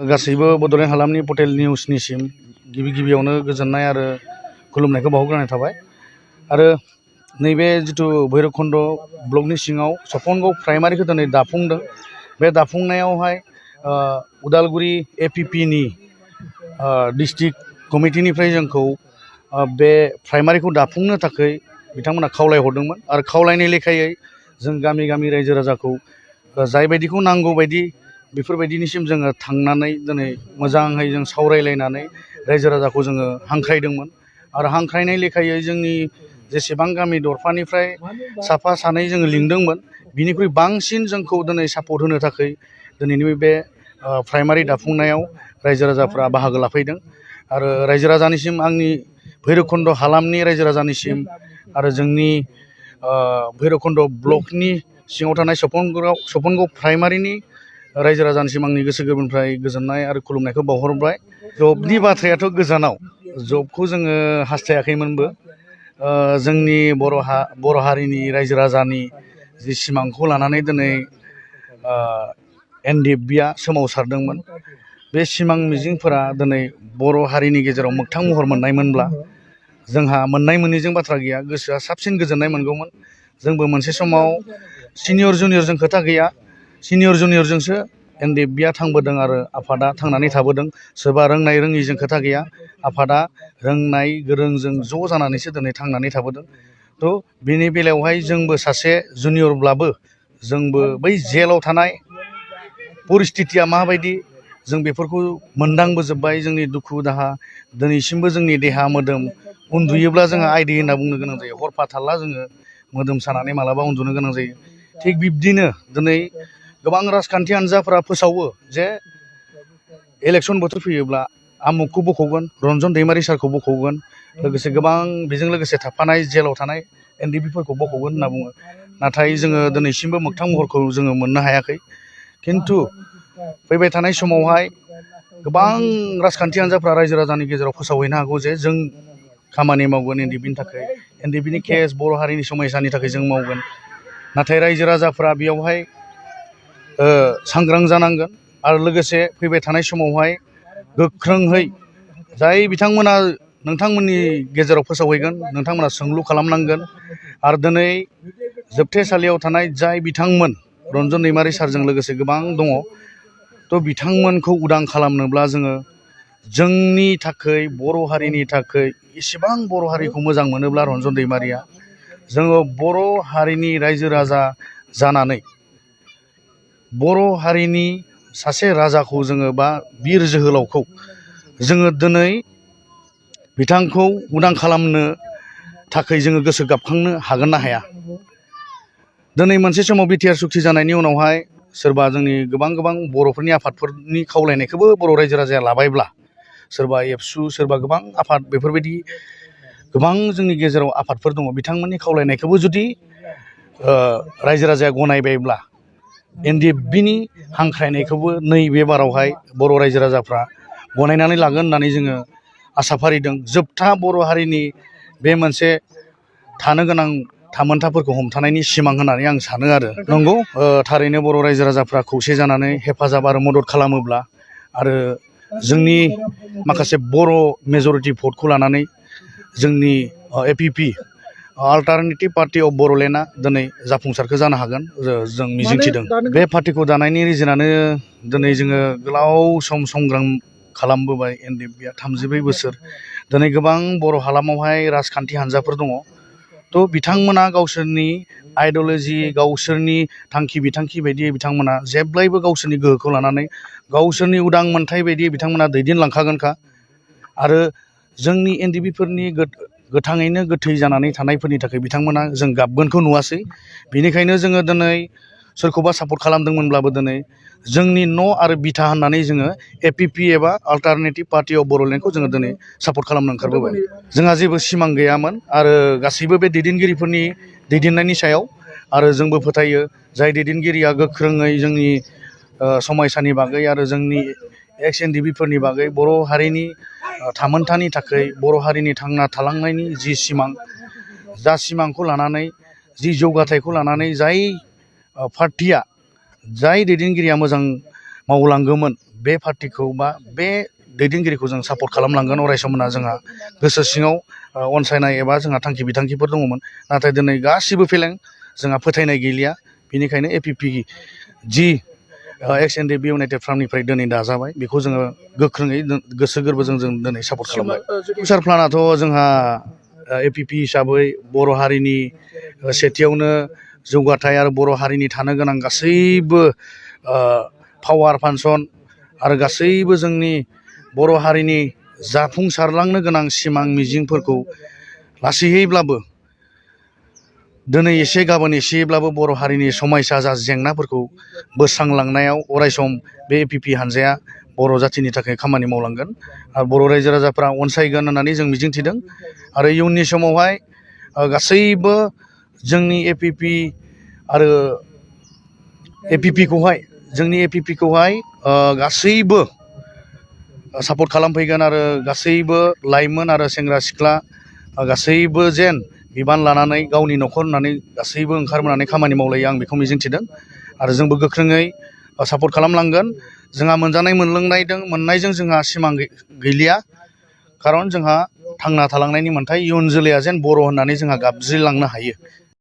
गासैबो बड'लेण्ड हालामनि पर्टेल निउसनिसिम गिबियावनो गोजोननाय आरो खुलुमनायखौ बावहरग्रोनाय थाबाय। आरो नैबे जिथु भैरबकुन्द ब्लकनि सिङाव सफनगाव प्राइमारिखौ दिनै दाफुंदों। बे दाफुंनायावहाय उदालगुरि APPनि डिस्ट्रिक्ट कमिटिनिफ्राय जोंखौ बे प्राइमारिखौ दाफुंनो थाखाय बिथांमोना खावलायहरदोंमोन आरो खावलायनाय लेखायै जों गामि गामि रायजो राजाखौ जायबायदिखौ नांगौ बायदि बेफोरबायदिनिसिम जोङो थांनानै दिनै मोजाङै जों सावरायलायनानै रायजो राजाखौ जोङो हांख्रायदोंमोन आरो हांख्रायनाय लेखायै जोंनि जेसेबां गामि दरफानिफ्राय साफा सानै जोङो लिंदोंमोन बिनिख्रुइ बांसिन जोंखौ दिनै सापर्ट होनो थाखाय दिनैनि बे प्राइमारि दाफुंनायाव रायजो राजाफ्रा बाहागो लाफैदों। आरो रायजो राजानिसिम आंनि भैरबकुन्द हालामनि रायजो राजानिसिम आरो जोंनि भैरबकुन्द ब्लकनि सिङाव थानाय सफनगाव प्राइमारिनि रायजो राजानिसिम आंनि गोसो गोरबोनिफ्राय गोजोननाय आरो खुलुमनायखौ बावहरबाय। जबनि बाथ्रायाथ' गोजानाव, जबखौ जोङो हास्थायाखैमोनबो। जोंनि बर' हारिनि रायजो राजानि जि सिमांखौ लानानै दिनै NDFBआ सोमावसारदोंमोन। बे सिमां मिजिंफोरा दिनै बर' हारिनि गेजेराव मोगथां महर मोननायमोनब्ला जोंहा मोननाय मोनैजों बाथ्रा गैया, गोसोआ साबसिन गोजोननाय मोनगौमोन। जोंबो मोनसे समाव सिनियर जुनियरजों खोथा गैया, सिनियर जुनियरजोंसो NDFBआ थांबोदों आरो आफादा थांनानै थाबोदों। सोरबा रोंनाय रोङिजों खोथा गैया, आफादा रोंनाय गोरोंजों ज' जानानैसो दिनै थांनानै थाबोदों। थ' बेनि बेलायावहाय जोंबो सासे जुनियरब्लाबो जोंबो बै जेलाव थानाय परिस्थितिया माबायदि जों बेफोरखौ मोनदांबोजोब्बाय। जोंनि दुखु दाहा दिनैसिमबो जोंनि देहा मोदोम उन्दुयोब्ला जोङो आइदि होनना बुंनो गोनां जायो। हरफाथारला जोङो मोदोम सानानै मालाबा उन्दुनो गोनां जायो। थिग बिब्दिनो दिनै गोबां राजखान्थि हान्जाफोरा फोसावो जे इलेक्सन बोथोर फैयोब्ला आमुखखौ बख'गोन, रन्जन दैमारि सारखौ बख'गोन, लोगोसे गोबां बेजों लोगोसे थाफानाय जेलाव थानाय NDFBफोरखौ बख'गोन होनना बुङो। नाथाय जोङो दिनैसिमबो मोगथां महरखौ जोङो मोननो हायाखै। खिन्थु फैबाय थानाय समावहाय गोबां राजखान्थि हान्जाफ्रा रायजो राजानि गेजेराव फोसावहैनो हागौ जे जों खामानि मावगोन NDFBनि थाखाय, NDFBनि केस बर' हारिनि समयसानि थाखाय जों मावगोन। नाथाय रायजो राजाफ्रा बेयावहाय सांग्रां जानांगोन आरो लोगोसे फैबाय थानाय समावहाय गोख्रोंहै जाय बिथांमोना नोंथांमोननि गेजेराव फोसावहैगोन, नोंथांमोना सोंलु खालामनांगोन। आरो दिनै जोबथेसालियाव थानाय जाय बिथांमोन रन्जन दैमारि सारजों लोगोसे गोबां दङ, थ' बिथांमोनखौ उदां खालामनोब्ला जोङो जोंनि थाखाय बर' हारिनि थाखाय इसेबां बर' हारिखौ मोजां मोनोब्ला रन्जन दैमारिया, जोङो बर' हारिनि रायजो राजा जानानै बर' हारिनि सासे राजाखौ जोङो बा बिर जोहोलावखौ जोङो दिनै बिथांखौ उदां खालामनो थाखाय जोङो गोसो गाबखांनो हागोन ना हाया? दिनै मोनसे समाव BTR सुक्ति जानायनि उनावहाय सोरबा जोंनि गोबां बर'फोरनि आफादफोरनि खावलायनायखौबो बर' रायजो राजाया लाबायब्ला, सोरबा एबसु, सोरबा गोबां आफाद, बेफोरबायदि गोबां जोंनि गेजेराव आफादफोर दङ, बिथांमोननि खावलायनायखौबो जुदि रायजो राजाया गनायबायब्ला NDFBनि हांख्रायनायखौबो नैबे बारावहाय बर' रायजो राजाफ्रा गनायनानै लागोन होननानै जोङो आसा फारिदों। जोबथा बर' हारिनि बे मोनसे थानो गोनां थामोनथाफोरखौ हमथानायनि सिमां होननानै आं सानो आरो। नंगौ, थारैनो बर' रायजो राजाफ्रा खौसे जानानै हेफाजाब आरो मदद खालामोब्ला आरो जोंनि माखासे बर' मेजरिटि भटखौ लानानै जोंनि APP अल्टारनेटिभ पार्टि अफ बड'लेण्डआ दिनै जाफुंसारखौ जानो हागोन जों मिजिंथिदों। बे पार्टिखौ दानायनि रिजोनानो दिनै जोङो गोलाव सम संग्राम खालामबोबाय। NDFBआ 34 बोसोर। दिनै गोबां बर' हालामावहाय राजखान्थि हान्जाफोर दङ। थ' बिथांमोना गावसोरनि आइडिय'लजि, गावसोरनि थांखि बिथांखि बायदियै बिथांमोना जेब्लायबो गावसोरनि गोहोखौ लानानै गावसोरनि उदां मोनथाय बायदियै बिथांमोना दैदेनलांखागोनखा। आरो जोंनि NDFBफोरनि गोथाङैनो गोथै जानानै थानायफोरनि थाखाय बिथांमोना जों गाबगोनखौ नुवासै। बेनिखायनो जोङो दिनै सोरखौबा सापर्ट खालामदोंमोनब्लाबो दिनै जोंनि न' आरो बिथा होननानै जोङो APP एबा अल्टारनेटिभ पार्टि अफ बड'लेण्डखौ जोङो दिनै सापर्ट खालामनो ओंखारबोबाय। जोंहा जेबो सिमां गैयामोन आरो गासैबो बे दैदेनगिरिफोरनि दैदेननायनि सायाव। आरो जोंबो फोथायो जाय दैदेनगिरिया गोख्रोङै जोंनि समायसानि बागै आरो जोंनि एक्स NDFBफोरनि बागै बर' हारिनि थामोनथानि थाखाय, बर' हारिनि थांना थालांनायनि जि सिमां, जा सिमांखौ लानानै, जि जौगाथायखौ लानानै जाय पार्टिया, जाय दैदेनगिरिया मोजां मावलांगौमोन, बे पार्टिखौ बा बे दैदेनगिरिखौ जों सापर्ट खालामलांगोन अराय सम होनना जोंहा गोसो सिङाव अनसायनाय एबा जोंहा थांखि बिथांखिफोर दङमोन। नाथाय दिनै गासिबो फेलें, जोंहा फोथायनाय गैलिया। बेनिखायनो APP जि एक्स NDP इउनाइटेड फ्रन्टनिफ्राय दिनै दाजाबाय, बेखौ जोङो गोख्रोङै गोसो गोरबोजों जों दिनै सापर्ट खालामबाय। फिउचार प्लानाथ' जोंहा APP हिसाबै बर' हारिनि सेथियावनो जौगाथाय आरो बर' हारिनि थानो गोनां गासैबो पावार फांसन आरो गासैबो जोंनि बर' हारिनि जाफुंसारलांनो गोनां सिमां मिजिंफोरखौ लासैयैब्लाबो दिनै एसे गाबोन एसेब्लाबो बर' हारिनि समायसा जा जेंनाफोरखौ बोस्रांलांनायाव अरायसम बे APP हानजाया बर' जाथिनि थाखाय खामानि मावलांगोन आरो बर' रायजो राजाफ्रा अनसायगोन होननानै जों मिजिंथिदों। आरो इयुननि समावहाय गासैबो जोंनि APP आरो जोंनि APP-खौहाय गासैबो सापर्ट खालामफैगोन आरो गासैबो लाइमोन आरो सेंग्रा सिख्ला गासैबो जेन बिबान लानानै गावनि न'खर होननानै गासैबो ओंखारबोनानै खामानि मावलायो, आं बेखौ मिजिंथिदों। आरो जोंबो गोख्रोङै सापर्ट खालामलांगोन। जोंहा मोनजानाय मोननायजों जोंहा सिमां गैलिया, खारन जोंहा थांना थालांनायनि मोन्थाय, इयुन जोलैया जेन बर' होननानै जोंहा गाबज्रिलांनो हायो,